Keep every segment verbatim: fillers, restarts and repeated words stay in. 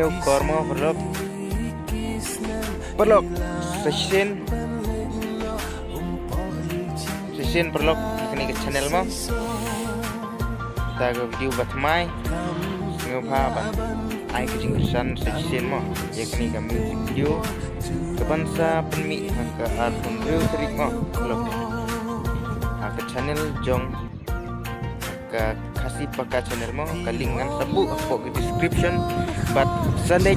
Kor mo paralok. Paralok, sa shisien. Sa shisien paralok, kane ka channel mo. Ta ka video ba thymmai. Sngewbha ban ai ka jingkyrshan sa shisien mo ïa kane ka music video kaban sa pynmih ha ka arphew hynriew tarik mo. Paralok, ha ka channel jong ka Khasi Paka channel mo, ka link ngan sa buh hapoh ka description. Bad sa leit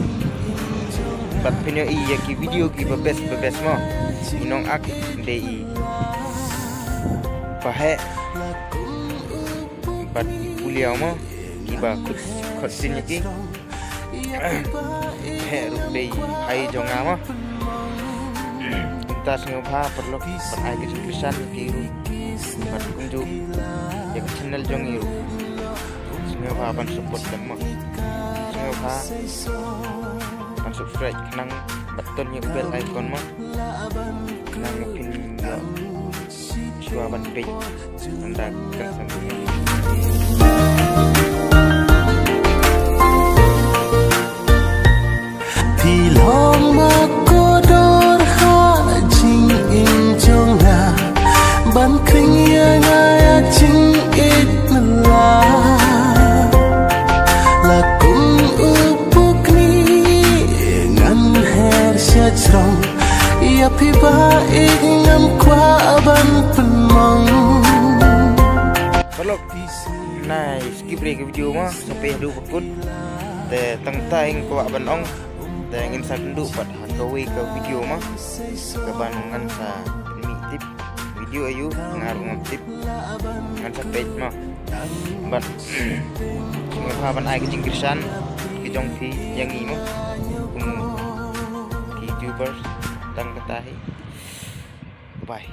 bad phin ïohi ïa ki video kiba best ba best mo. I nongak dei i Paheh bad i Puliaw mo, kiba khot, khot sien ïa ki. Heh ruh dei i jong nga mo. Kumta sngewbha paralok ban ai ka jingkyrshan ïa ki ruh bad kumjuh ïa ka channel jong i ruh. Sngewbha ban support them mo. Sngewbha ban subscribe khnang bad ton ïa u bell icon mo, khnang ba phin ïoh shuwa ban peit ynda kan sa mih. Phi long ma kordor ha jingim jong nga, ban khring ïa nga ïa jingïeit na la. La kum u pukni ngan her sha jrong, ïa phi ba ïeit ngam kwah ban pynmong. Paralok, nai skip re ka video mo, sampai haduh ba kut. Te tang ta ïa nga kwah ban ong, te ngin sa kynduh pat ha kawei ka video mo, kaban ngan sa pynmih tip. Video aïu nga ruh ngam tip, ngan sa peit mo. Bad sngewbha ban ai ka jingkyrshan ka jong phi ïa ngi mo, kum ki YouTubers. Tang kata hi. Bye.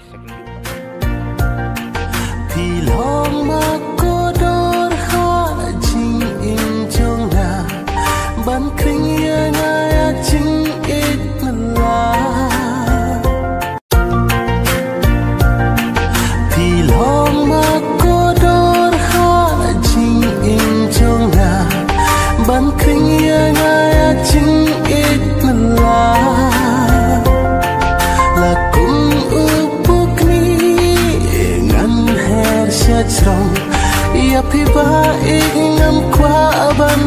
Phi long ma kordor ha jingim jong nga, ban khring ïa nga ïa jingïeit na la. Phi long ma kordor ha jingim jong nga, ban khring ïa nga ïa jingïeit na la. La kum u pukni ngan her sha jrong, ïa phi ba ïeit ngam kwah ban